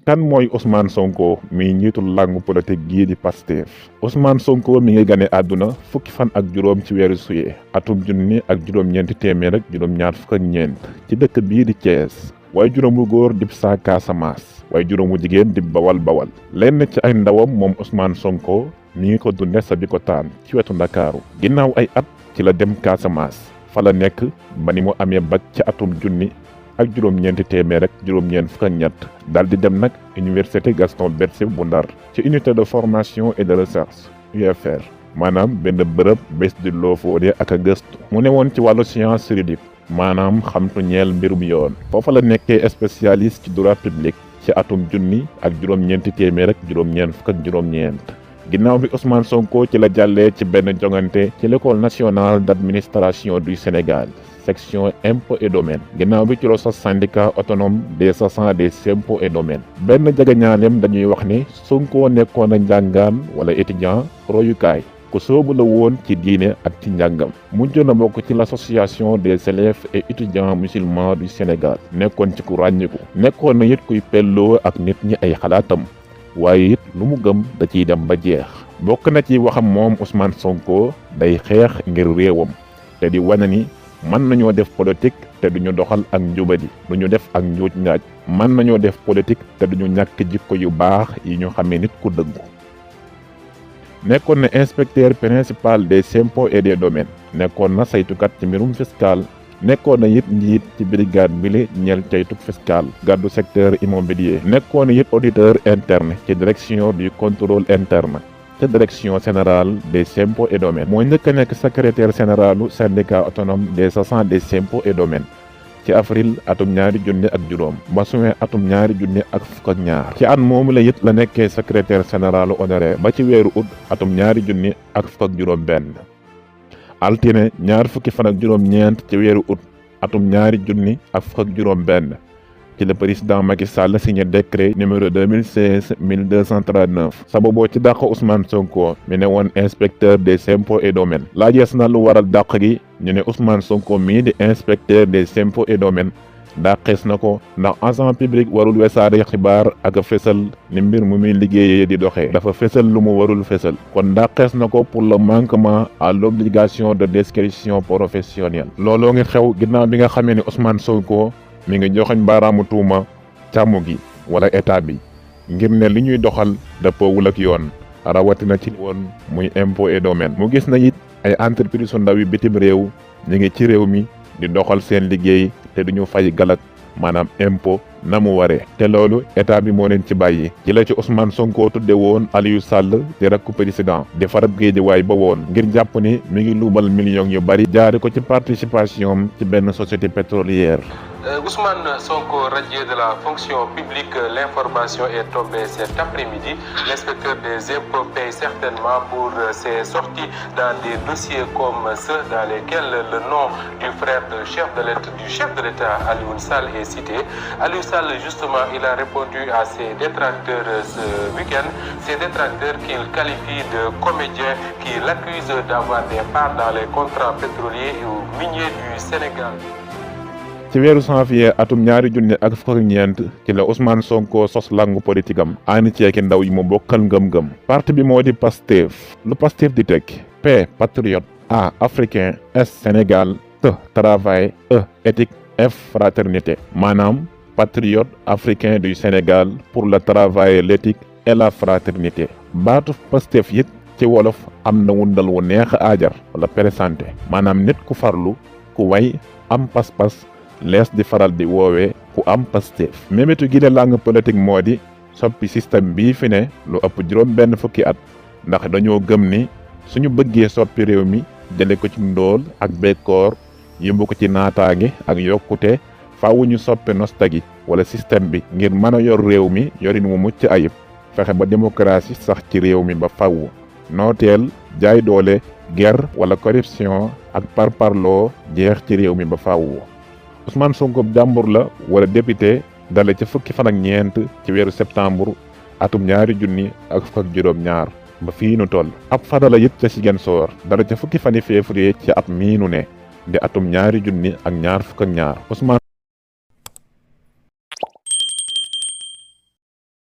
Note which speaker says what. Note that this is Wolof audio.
Speaker 1: kan mooy Ousmane Sonko mi njiitul langue politique gii di Pastef. Ousmane Sonko mi ngi gane àdduna fukki fan ak juróom ci weeru suye atum junni ak juróom-ñeenti téeméer ak juróom-ñaar fukk ak ñeent ci dëkk bii di Thiès. waaye juróomu góor dib saa Casamance waaye juróomu jigéen dib bawal lenn ci ay ndawam moom Ousmane Sonko mi ngi ko dunde sa Bikotaan ci wetu Ndakaaru. ginnaaw ay at ci la dem Casamance fa la nekk ba ni mu amee bac ci atum junni ak juróom-ñeenti téeméer ak juróom-ñeent fukk ak ñett daal di dem nag université Gaston Berger bu Ndar ci unité de formation et de recherche UFR maanaam benn bërëb bés di loo foodee ak a gëstu. mu ne woon ci wàllu science juridique maanaam xamtu ñeel mbirum yoon. foofa la nekkee spécialiste ci droit public ci atum junni ak juróom-ñeenti téeméer ak juróom-ñeent fukk ak juróom-ñeent. ginnaaw bi Ousmane Sonko ci la jàllee ci benn jongante ci l'école nationale d'administration du Sénégal section impôts et domaines. ginnaaw bi ci la sos syndicat autonome des agents des impôts et domaines. benn jagañaaleem dañuy wax ni Sonko nekkoon a njàngaan wala étudiant royukaay ku soobu la woon ci diine ak ci njàngam. mujj na bokk ci l'association des élèves et étudiants musulmans du Sénégal. nekkoon ci ku ràññiku. nekkoon na it kuy pelloo ak nit ñi ay xalaatam. waaye it lu mu gëm da ciy dem ba jeex. bokk na ci waxam moom Ousmane Sonko day xeex ngir réewam te di wane ni mën nañoo def politique te duñu doxal ak njubadi duñu def ak njuuj njaaj. mën nañoo def politique te duñu ñàkk jikko yu baax yi ñu xamee nit ku dëggu. nekkoon na inspecteur principal des impôts et des domaines. nekkoon na saytukat ci mbirum fiscal. nekkoon na it njiit ci brigade bile ñeel caytu fiscal gàddu secteur immobilier. nekkoon na it auditeur interne ci direction du contrôle interne ca direction générale des impôts et domaines. moo njëkk a nekk secrétaire généralu syndicat autonome des agents des impôts et domaines ci avril atum 2000 ba juin atum 2012. ci at moomu la it la nekkee secrétaire généralu honoraire ba ci weeru août atum 2015. altine fukki fan ak juróom-ñeent ci weeru août atum 2015 ci le président Macky Sall signé décret numéro 2016-1239 sababoo ci dàq Ousmane Sonko mi ne woon inspecteur des impôts et domaines. laajees na lu waral dàq gi ñu ne Ousmane Sonko mii di inspecteur des impôts et domaines dàqees na ko ndax agent public warul wesaare xibaar ak fésal ni mbir mu muy liggéeyee di doxee. dafa fésal lu mu warul fésal. kon dàqees na ko pour le manquement à l'obligation de discrétion professionnelle. looloo ngi xew ginnaaw bi nga xamee ni Ousmane Sonko mi ngi joxoñ baaraamu tuuma càmm gi wala état bi ngir ne li ñuy doxal dëppoowul ak yoon rawatina ci woon muy impôt et domaine. mu gis na it ay entreprise su ndaw yi bitim réew ñu ngi ci réew mi di doxal seen liggéey te duñu fay galak maanaam impôt na mu waree. te loolu état bi moo leen ci bàyyi. ci la ci Ousmane Sonko tudde woon Aliou Sall di rakku président di farab Géejawaay ba woon ngir jàpp ni mi ngi luubal millions yu bari jaare ko ci participation ci benn société pétrolière.
Speaker 2: Ousmane Sonko radié de la fonction publique, l'information est tombée cet après-midi. L'inspecteur des impôts paye certainement pour ses sorties dans des dossiers comme ceux dans lesquels le nom du frère du chef de l'État, Aliou Sall, est cité. Aliou Sall, justement, il a répondu à ses détracteurs ce week-end, ces détracteurs qu'il qualifie de comédiens qui l'accusent d'avoir des parts dans les contrats pétroliers ou miniers du Sénégal.
Speaker 1: ci weeru janvier atum 2014 ci la Ousmane Sonko sos langue politique am ànd ceeki ndaw yi mu bokkal ngëm-ngëm. parti bi moo di Pastef. lu Pastef di tekki. P patriote. A africain. S Sénégal. T travail. E éthique. F fraternité. maanaam patriote africain du Sénégal pour le travail l'éthique et la fraternité. baatu Pastef it ci wolof am na wundal wu neex a aajar wala présenté maanaam nit ku farlu ku way am pas-pas lees di faral di woowee ku am Pastef. mémétu gi de langue politique moo di soppi système bii fi ne lu ëpp juróom benn fukki at ndax dañoo gëm ni suñu bëggee soppi réew mi jële ko ci ndóol ak bekkoor yóbbu ko ci naataange ak yokkute faaw ñu soppi nosta gi wala système bi ngir mën a yor réew mi yorin mu mucc ayib fexe ba démocratie sax ci réew mi ba faww nooteel jaay doole guerre wala corruption ak parparloo jeex ci réew mi ba faww. Ousmane Sonko jàmbur la wala député dale ca fukki fan ak ñeent ci weeru septembre atum 2012 ba fii nu toll. ab fadala it ca Ziguinchor dale ca fukki fani février ci at mii nu ne di atum 2022 Ousmane